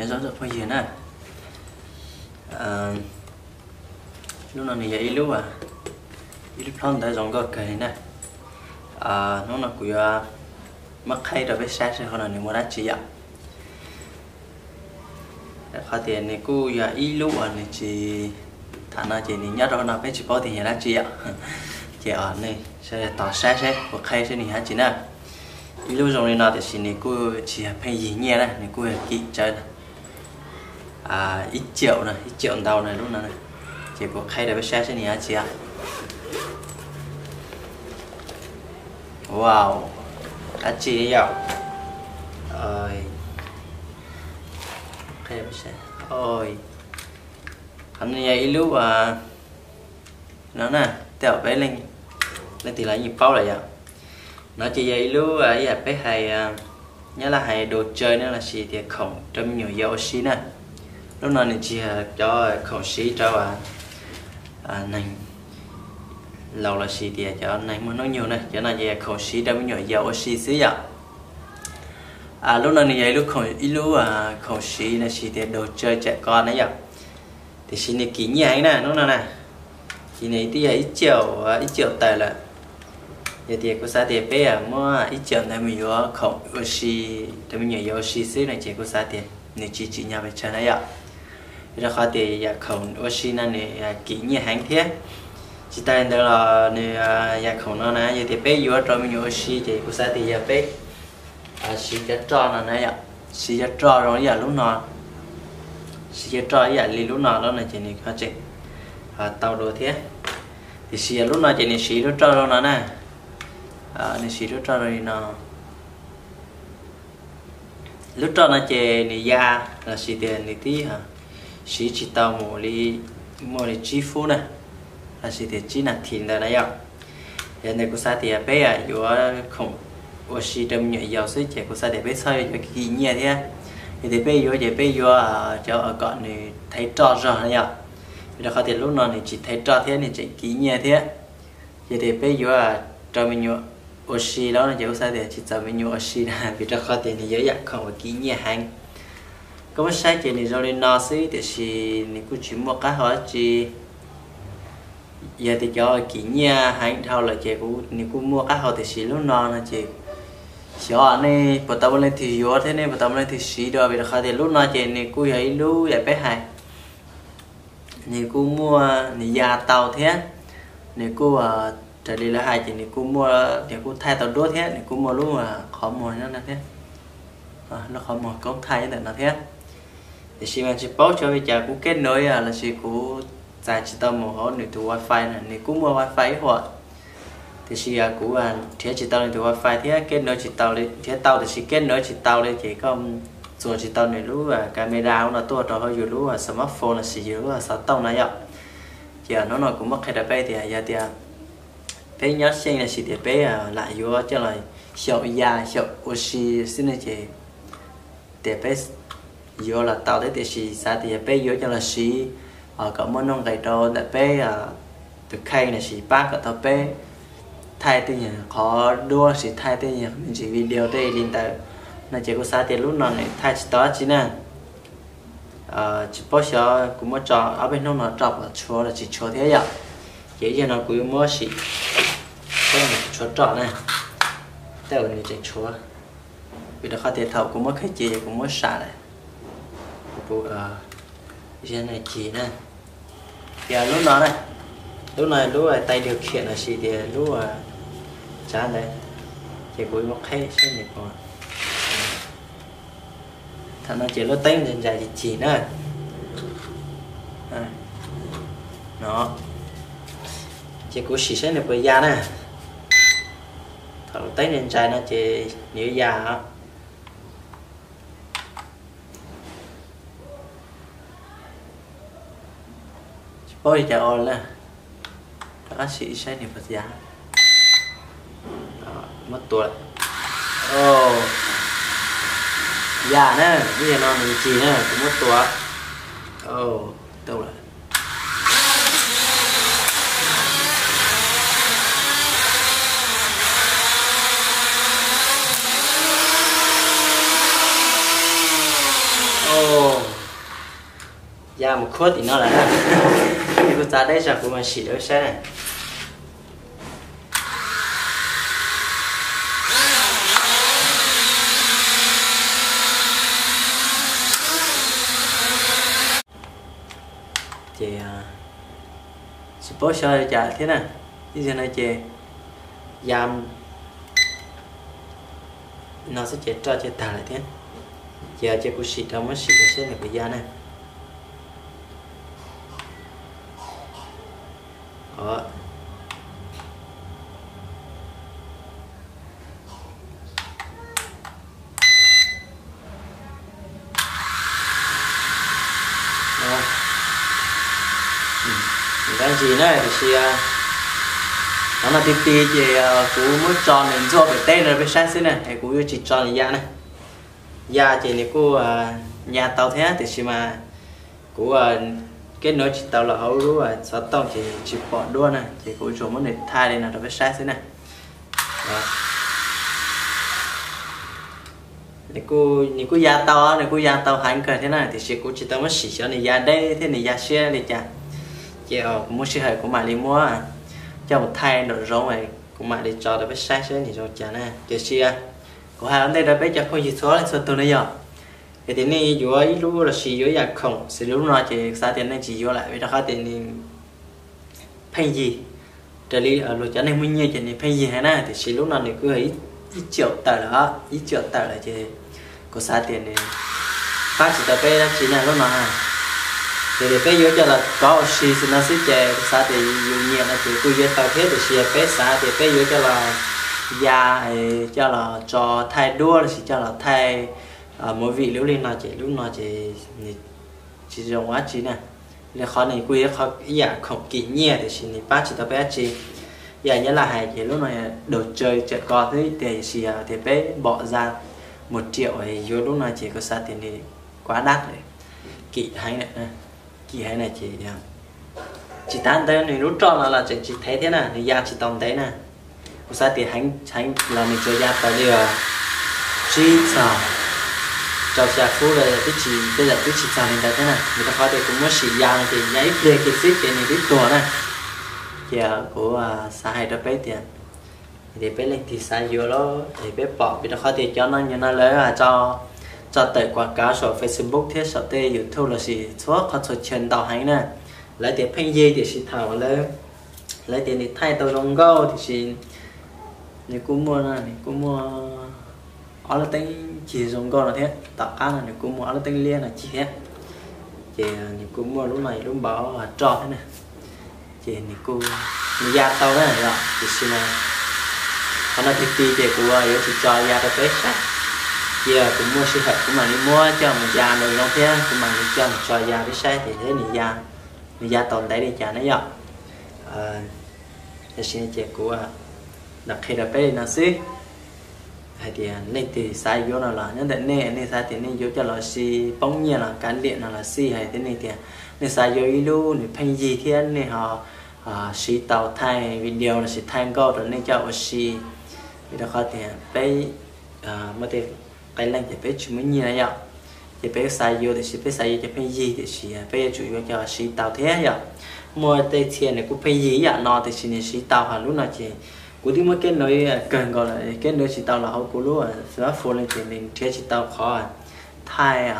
Nyob zoo phooj ywg na, lub no nws yog ib lub, ib lub plhaub ntawv zoo nkauj kawg li na. Hnub no kuv yuav muab qhaib rau peb saib seb qhov no nws muaj dab tsi yom. Qhov tias nws kuj yog ib lub uas nws tsis, tham no ces nws nyob rau hauv no peb tsis paub tias yog dab tsi yom. Ces nej tos saib seb kuv qhaib seb nws yog dab tsi na. Ib lub zoo li no tiam sis nws kuj tsis yog pheej yig nyiaj na, nws kuj yog kim tsawv na. Ib caum na, ib caum ntau na lub no. Ces kuv qhaib rau peb saib seb nws yog dab tsi. Wow, dab tsi yom? Qhov no yog ib lub no na, tej zaum peb leej twg los yeej paub lawm yom. No ces yog ib lub ib yam peb hais, nyob lawv hais đồ chơi ne lossis tias khoom rau me nyuam yaus ua si na. Lub no nws tsis yog cov khoom siv rau neeg laus lossis tias cov neeg muaj hnub nyoog na, cov no ces khoom siv rau me nyuam yaus ua si xwb yom. Lub no nws yog ib lub khoom, ib lub khoom siv lossis tias đồ chơi trẻ con na yom. Tiam sis nws kim nyiaj heev na lub no na. Ces nws twb yog ib caum, ib caum tawm lawm. Yog tias kuv xav tias peb muab ib caum ntawd mus yuav khoom ua si rau me nyuam yaus ua si xwb no ces kuv xav tias nws tsis tsim nyog pes tsawg na yom. Rau qhov tias yam khoom ua si no nws kim nyiaj heev thiab. Tsis tas li ntawd los nws, yam khoom no na yog tias peb yuav rau me nyuam ua si ces kuv xav tias yog peb siv cov roj no na yom, siv cov roj zoo ib yam lub no, siv cov roj ib yam li lub no lawm no ces nws ho tseem tau dua thiab. Tiam sis yog lub no ces nws siv lub roj zoo no na, nws siv lub roj zoo li no. Lub roj no ces nws ya lossis tias nws twb siv tsis tau mus li, muaj li tsib phút na, lossis tias tsib nas this ntawd na yom. Yog ntawd kuv xav tias peb yuav khoom ua si rau me nyuam yaus xwb ces kuv xav tias peb txhob yuav cov kim nyiaj thiab. Yog tias peb yuav ces peb yuav cov kom nws thaiv roj zog na yom. Vim rau qhov tias lub no nws tsis thaiv roj thiab nws tseem kim nyiaj thiab. Yog tias peb yuav rau me nyuam ua si lawm no ces kuv xav tias tsis txaus me nyuam ua si na, vim rau qhov tias nws yog ib yam khoom uas kim nyiaj heev. Koj muab saib ces nws zoo li no xwb tiam sis nws kuj tsis muaj qab hau dab tsi. Yog tias cov kim nyiaj heev dhau lawm ces nws kuj muaj qab hau tiam sis lub no no ces xyov nej puas tau muaj leej twg yuav thiab nej puas tau muaj leej twg siv dua, vim rau qhov tias lub no ces nws kuj yog ib lub yam peb hais, nws kuj muaj, nws ya tau thiab, nws kuj raws li lawv hais ces nws kuj muaj, nws kuj thaij tau duab thiab nws kuj muaj lub qhov muag no thiab, lub qhov muag koob thaij ntawm no thiab. Tiam sis mas tsis paub xyov vim cas kuv kết nối lossis kuv txais tsis tau mus hauv nws tus wifi na, nws kuj muaj wifi ib huam. Tiam sis kuv nrhiav tsis tau nws tus wifi thiab kết nối tsis tau li, nrhiav tau tiam sis kết nối tsis tau li ces koj txuas tsis tau nws lub camera no tuaj rau hauv yus lub smartphone lossis yus lub xov tooj no yom. Ces hnub no kuv muab qhia rau peb tias yog tias peb nyob xyeej lossis tias peb lam yuav coj los xyaum ya xyaum ua si xwb ne ces tias peb yuav los tau thiab, tiam sis xav tias yog peb yuav coj los siv kom muaj nuj nqis rau ntawm peb tus kheej lossis pab kom tau peb thaij tej nyuag qhov duab lossis thaij tej nyuag me ntsis video tej li ntawd no ces kuv xav tias lub no nws thaij tsis tau dab tsi na. Tsis paub xyov kuv muab tso ob peb hnub no roj puas tshuav los tsis tshuav thiab yom. Ces ib zaug no kuv yuav muab sim saib nws tshuav roj na, tej uas nws tseem tshuav. Vim rau qhov tias thaum kuv muab khaws cia ces kuv muab sam lawm, kuv ib zaug no cig na. Ces lub no na, lub no lub tay điều khiển lossis tias lub tsav ntawd, ces kuv yuav muab qheb saib nws puas. Thaum no ces lub teeb ntsais ntsais cig cig na. No, ces kuv sim saib nws puas ya na. Thaum lub teeb ntsais ntsais no ces nws yuav ya. Tsis paub li cas ua na. Rov qab sim saib nws puas ya. Muab tua. Ya na, ib yam no nws cig na, kuv muab tua. Tua lawm. Mus khuab tim no lawm na. Kuv txav deb zog kuv mam sim rau peb saib na. Ces tsis paub xyov li cas thiab na. Ib zaug no ces ya no xwb ces roj ces tag lawm thiab. Ces ces kuv sim rau muab sim rau seb nws puas ya na. Ntxim na, tiam sis qhov no ti ti ces kuv muab tso nws ntxuaj pem teb no rau peb saib xwb na, es kuv yuav tsis tso nws ya na. Ya ces nws kuj ya tau thiab, tiam sis mas kuv keb nuv tsis tau los hauv lub xov tooj ces tsis pom duab na, ces kuv tsuas muab nws thaij li no rau peb saib xwb na. Nws kuj ya tau, nws kuj ya tau heev kawg thiab na, tiam sis kuv tsis tau muab sim xyov nws ya deb thiab nws ya siab li cas. Ces kuv muaj sij hawm kuv mam li muab coj mus thaij nraum zoov, kuv mam li tso rau peb saib seb nws zoo cas na. Tiam sis kuv hais ua ntej rau peb cov phooj ywg txhua leej txhua tug na yog, yog tias nej yuav ib lub los sis yuav ib yam khoom xws li lub no ces xav tias nej tsis yuav lawm, vim rau qhov tias nws pheej yig. Raws li luag cov neeg muaj nyiaj ces nws pheej yig heev na, tiam sis lub no nws kuj yog ib caum tawm lawm, ib caum tawm lawm ces kuv xav tias nws pab tsis tau peb dab tsi na lub no. Yog tias peb yuav coj los kov ua si xwb no xwb ces kuv xav tias yus nyiam no ces kuj yuav tau thiab, tiam sis yog peb xav tias peb yuav coj los ya, coj los tso thaij duab los sis coj los thaij movie lub li no ces lub no ces nws tsis zoo dab tsi na. Li qhov nws kuj yog ib yam khoom kim nyiaj tiam sis nws pab tsis tau peb dab tsi. Yam nyob laj hais ces lub no đầu tư tsawm ko xwb tiag, tiam sis yog tias peb bỏ ra một triệu yuav lub no ces kuv xav tias nws quá đắt lawm, kim heev, kim heev na ces tsis tas ntawd nws lub roj no los tseem tsis thev thiab na, nws ya tsis tau ntev na. Kuv xav tias heev los nws tsuas ya tau li tsib txog rau xya phút, twb tsis, tej zaum twb tsis txog li ntawd thiab na, vim rau qhov tias kuv muab sim ya no ces ya ib pliag kiag xwb ces nws twb tuag na. Ces kuv xav hais rau peb tias, tias peb leej twg xav yuav los es peb pom, vim rau qhov tias cov no nyuag no lawv tso tawm quảng cáo saum Facebook thiab saum tej YouTube los sis txhua qhov txhua chaw ntau heev na. Lawv tias pheej yig tiam sis thaum lawv, lawv tias nws thaij tau zoo nkauj tiam sis nws kuj muaj, nws kuj muaj ob lub teeb cig zoo nkauj no thiab, tom qab no nws kuj muaj ob lub teeb liab no cig thiab. Ces nws kuj muaj lub no lub npau roj thiab na. Ces nws kuj, nws ya tau na yom, tiam sis mas qhov no tig ti ces kuv yuav tsis tso ya rau peb saib. Cia kuv muaj sij hawm kuv mam li muab coj mus ya nraum zoov thiab kuv mam li coj mus tso ya peb saib tias nws ya, nws ya tau ntev li cas na yom. Tab sis ces kuv lam qhia rau peb li no xwb, hais tias leej twg xav yuav no los nyob ntawm nej, nej xav tias nej yuav coj los sis poob nyiaj los kav liam no los xij, hais tias nej tias nej xav yuav ib lub nws pheej yig thiab nej ho siv tau thaij video los sis thaij nkauj rau nej coj ua si. Vim rau qhov tias peb muaj tej qee leej ces peb tsis muaj nyiaj na yom, ces peb xav yuav tiam sis peb xav yuav cov pheej yig tiam sis peb yuav tsum yuav coj siv tau thiab yom. Muaj tej txhia nws kuj pheej yig ib yam no tiam sis nws siv tau, ho lub no ces kuv twb muab keb nuv kawg nkaus lawm, keb nuv tsis tau los hauv kuv lub smartphone no ces nws nrhiav tsis tau qhov thaij,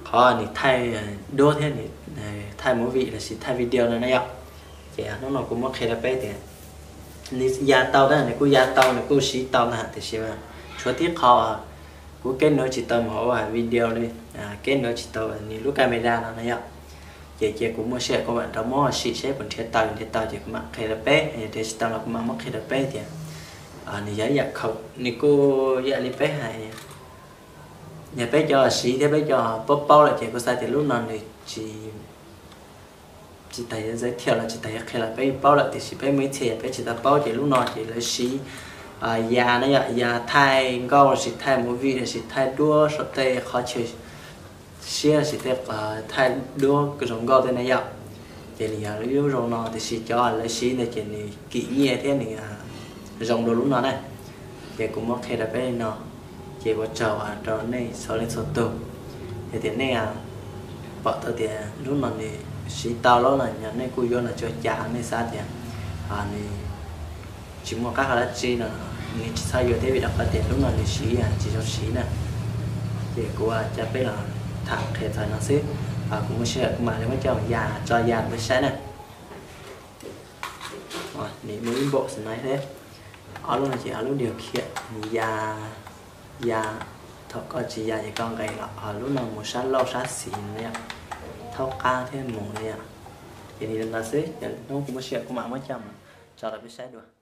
qhov nws thaij duab thiab nws thaij movie los sis thaij video no na yom. Ces hnub no kuv muab qhia rau peb tias nws ya tau na, nws kuj ya tau, nws kuj siv tau na, tiam sis tshuav tib qho kuv keb nuv tsis tau mus hauv video li, keb nuv tsis tau nws lub camera no na yom. Ces cia kuv muaj sij hawm kuv mam rov muab sim seb puas nrhiav tau, nrhiav tau ces kuv mam qhia rau peb, nrhiav tsis tau los kuv mam muab qhia rau peb tias nws yog ib yam khoom, nws kuj yam li peb hais, yog peb cov siv thiab peb cov paub paub lawm ces kuv xav tias lub no nws tsis, tsis tas yuav giới thiệu los tsis tas yuav qhia los peb paub lawm, tiam sis peb muaj ib txhia yog peb tsis tau paub ces lub no ces lawv siv ya na yom, ya thaij nkauj los sis thaij movie los sis thaij duab saum tej qhov chaw siab los sis tej thaij duab zoo nkauj tej na yom. Ces nws yog lub zoo no tiam sis cov lawv siv ntawd ces nws kim nyiaj thiab nws zoo dua lub no na. Ces kuv muab qhia rau peb li no, ces ua tsaug rau nej txhua leej txhua tug. Yog tias nej Pom tau tias lub no nws siv tau lawm los yog nej kuj yuav los tsuas cas nej xav tias nws tsis muaj qab hau dab tsi no, nws tsis txhob yuav thiab, vim rau qhov tias lub no nws siv tsis zoo siv na. Ces kuv coj peb los tham qhia txog no xwb. Kuv muaj sij hawm kuv mam li muab coj ya tso ya rau peb saib na. Nws muaj ib npaum xwb no thiab. Ob lub no ces ob lub điều khiển, nws ya, ya, thaum koj tsis ya ces koj nqes los, lub no mus sab laug sab xis no yom, thaub qab thiab mus no yom. Ces nws li ntawd xwb, ces hnub kuv muaj sij hawm kuv mam muab coj mus tso rau peb saib dua.